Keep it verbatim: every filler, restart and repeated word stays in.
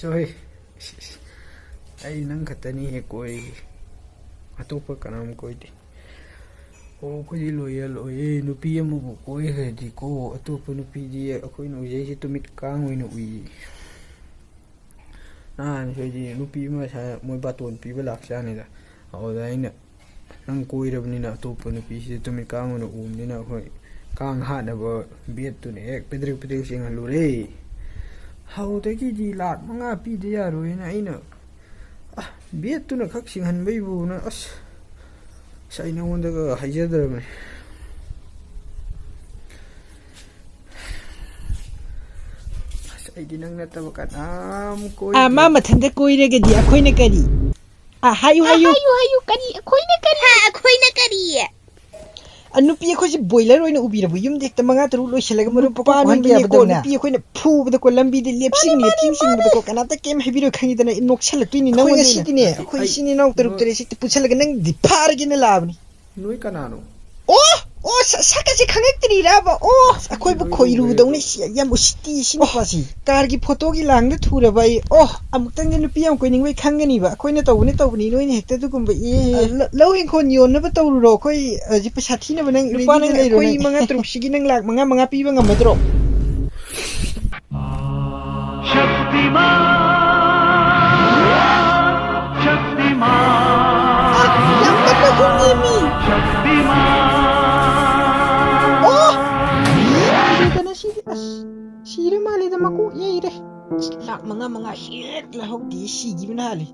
ꯍꯣꯏ, ꯑꯩ ꯅꯪ ꯈꯛꯇꯅꯤ ꯍꯦꯛ ꯀꯣꯏꯔꯤꯁꯦ, ꯑꯇꯣꯞꯄ ꯀꯅꯥꯝ ꯀꯣꯏꯗꯦ꯫ ꯑꯣ, ꯑꯩꯈꯣꯏꯗꯤ ꯂꯣꯌꯦꯜ ꯑꯣꯏꯌꯦ꯫ ꯅꯨꯄꯤ ꯑꯃꯕꯨ ꯀꯣꯏꯈ꯭ꯔꯗꯤꯀꯣ, ꯑꯇꯣꯞꯄ ꯅꯨꯄꯤꯗꯤ ꯑꯩꯈꯣꯏꯅ ꯎꯖꯩꯁꯦ ꯇꯨꯃꯤꯠ ꯀꯥꯡ ꯑꯣꯏꯅ ꯎꯏ꯫ ꯅꯍꯥꯟ ꯑꯩꯈꯣꯏꯗꯤ ꯅꯨꯄꯤ ꯑꯃ ꯁꯥ-, ꯃꯣꯏ ꯕꯥꯇꯣꯟ ꯄꯤꯕ ꯂꯥꯛꯆꯥꯅꯤꯗ꯫ ꯑꯗꯨꯗ ꯑꯩꯅ, "ꯅꯪ ꯀꯣꯏꯔꯕꯅꯤꯅ ꯑꯇꯣꯞꯄ ꯅꯨꯄꯤꯁꯤꯗ ꯇꯨꯃꯤꯠ ꯀꯥꯡ ꯑꯣꯏꯅ ꯎꯕꯅꯤꯅ ꯑꯩꯈꯣꯏ ꯀꯥꯡ ꯍꯥꯠꯅꯕ ꯕꯦꯠꯇꯨꯅ ꯍꯦꯛ ꯄꯦꯗ꯭ꯔꯦꯛ ꯄꯦꯗ꯭ꯔꯦꯛ ꯆꯤꯡꯍꯜꯂꯨꯔꯦ꯫ ꯍꯧꯗꯒꯤꯗꯤ ꯂꯥꯛ ꯃꯉꯥ ꯄꯤꯗ ꯌꯥꯔꯣꯏꯅ ꯑꯩꯅ, ꯑ, ꯕꯦꯠꯇꯨꯅ ꯈꯛ ꯆꯤꯡꯍꯟꯕꯩꯕꯨꯅ, ꯑꯁ, ꯑꯁ, ꯑꯩ ꯅꯉꯣꯟꯗꯒ ꯍꯥꯏꯖꯗ꯭ꯔꯕꯅꯤ꯫ ꯑꯁ, ꯑꯩꯗꯤ ꯅꯪ ꯅꯠꯇꯕ ꯀꯅꯥꯝ ꯀꯣꯏꯗꯦ꯫ ꯑꯥ, ꯃꯥ ꯃꯊꯟꯇ ꯀꯣꯏꯔꯒꯗꯤ ꯑꯩꯈꯣꯏꯅ ꯀꯔꯤ? ꯑꯥ, ꯍꯥꯏꯌꯨ, ꯑꯥ, ꯍꯥꯏꯌꯨ꯫ ꯍꯥꯏꯌꯨ, ꯍꯥꯏꯌꯨ, ꯀꯔꯤ? ꯑꯩꯈꯣꯏꯅ ꯀꯔꯤ? ꯍꯥ, ꯑꯩꯈꯣꯏꯅ ꯀꯔꯤ? ꯑ, ꯅꯨꯄꯤ ꯑꯩꯈꯣꯏꯁꯦ ꯕꯣꯏꯂꯔ ꯑꯣꯏꯅ ꯎꯕꯤꯔꯕ? ꯌꯨꯝꯗ ꯍꯦꯛꯇ ꯃꯉꯥ ꯇꯔꯨꯛ ꯂꯣꯏꯁꯤꯜꯂꯒ ꯃꯔꯨꯞ ꯅꯨꯄꯥ ꯄꯣꯛꯍꯟꯕ ꯅꯨꯄꯤꯀꯣ, ꯌꯥꯕꯗꯧꯅ? ꯅꯨꯄꯤ ꯑꯩꯈꯣꯏꯅ ꯐꯨꯕꯗꯀꯣ, ꯂꯝꯕꯤꯗ ꯂꯦꯞꯁꯤꯟ ꯃꯥꯅꯦ, ꯃꯥꯅꯦ, ꯂꯦꯞꯁꯤꯟ ꯃꯥꯅꯦ꯫ ꯁꯤꯡꯕꯗꯀꯣ, ꯀꯅꯥꯝꯇ ꯀꯩꯝ ꯍꯥꯏꯕꯤꯔꯣꯏ ꯈꯪꯉꯤꯗꯅ, ꯅꯣꯛꯁꯜꯂꯛꯇꯣꯏꯅꯤ ꯑꯩꯈꯣꯏ ꯅꯪꯉꯣꯟꯗ ꯑꯩꯅ꯫ ꯉꯁꯤꯗꯤꯅꯦ, ꯑꯩꯈꯣꯏ ꯑꯩ ꯏꯆꯤꯟ ꯏꯅꯥꯎ ꯇꯔꯨꯛ ꯅꯣꯏ ꯇꯔꯦꯠꯁꯤ ꯄꯨꯟꯁꯜꯂꯒ ꯅꯪꯗꯤ ꯐꯥꯔꯒꯦꯅ ꯂꯥꯛꯑꯕꯅꯤ꯫ ꯅꯣꯏ ꯀꯅꯥꯅꯣ? ꯑꯣ! ꯑꯣ! ꯁ-, ꯁꯛꯀꯁꯦ ꯈꯪꯉꯛꯇ꯭ꯔꯤꯔꯕ? ꯑꯣ! ꯑꯩꯈꯣꯏꯕꯨ ꯂꯣꯏ ꯈꯣꯏꯔꯨꯗꯧꯅ ꯎꯔꯦꯗꯣ꯫ ꯁꯤ-, ꯌꯥꯝ ꯎꯁꯤꯠꯇꯤ ꯁꯤ ꯑꯣ! ꯅꯨꯄꯥꯁꯤ꯫ ꯀꯥꯔꯒꯤ ꯐꯣꯇꯣꯒꯤ ꯂꯥꯡꯗ ꯊꯨꯔꯕ ꯑꯩ꯫ ꯑꯣ! ꯑꯃꯨꯛꯇꯪꯗꯤ ꯅꯨꯄꯤ ꯌꯥꯝ ꯀꯣꯏꯅꯤꯡꯕꯩ ꯈꯪꯒꯅꯤꯕ꯫ ꯑꯩꯈꯣꯏꯅ ꯇꯧꯕꯅꯤ, ꯇꯧꯕꯅꯤ, ꯅꯣꯏꯅ ꯍꯦꯛꯇ ꯑꯗꯨꯒꯨꯝꯕ, ꯑꯦ, ꯑꯦ꯫ ꯑ, ꯂ-, ꯂꯧ ꯍꯤꯡꯈꯣꯜ ꯌꯣꯟꯅꯕ ꯇꯧꯔꯨꯔꯣ꯫ ꯑꯩꯈꯣꯏ, ꯑ, ꯍꯧꯖꯤꯛ ꯄꯩꯁꯥ ꯊꯤꯅꯕ ꯅꯪ ꯅꯨꯄꯥ ready ꯗ ꯅꯪ ꯂꯩꯔꯣ ꯑꯩꯈꯣꯏ ꯅꯪ꯫ ꯃꯉꯥ ꯇꯔꯨꯛꯁꯤꯒꯤ ꯅꯪ ꯂꯥꯛ ꯃꯉꯥ, ꯃꯉꯥ ꯄꯤꯕ ꯉꯝꯃꯗ꯭ꯔꯣ? ꯁꯛꯇꯤꯃꯥꯟ! ꯁꯛꯇꯤꯃꯥꯟ! ꯑ, ꯌꯥꯝ ꯀꯟꯅ ꯍꯨꯝꯃꯦꯃꯤ! ꯁꯛꯇꯤꯃꯥꯟ! ꯑꯣ! ꯁꯤꯔꯦꯗꯅ ꯁꯤꯗꯤ, ꯑꯁ, ꯁꯤꯔ ꯃꯥꯜꯂꯦꯗ, ꯃꯀꯣꯛ ꯌꯩꯔꯦ꯫ ꯑꯁ, ꯂꯥꯛ ꯃꯉꯥ, ꯃꯉꯥ ꯍꯦꯛ ꯂꯧꯍꯧꯗꯦ, ꯁꯤꯈꯤꯕꯅ ꯍꯥꯜꯂꯦ꯫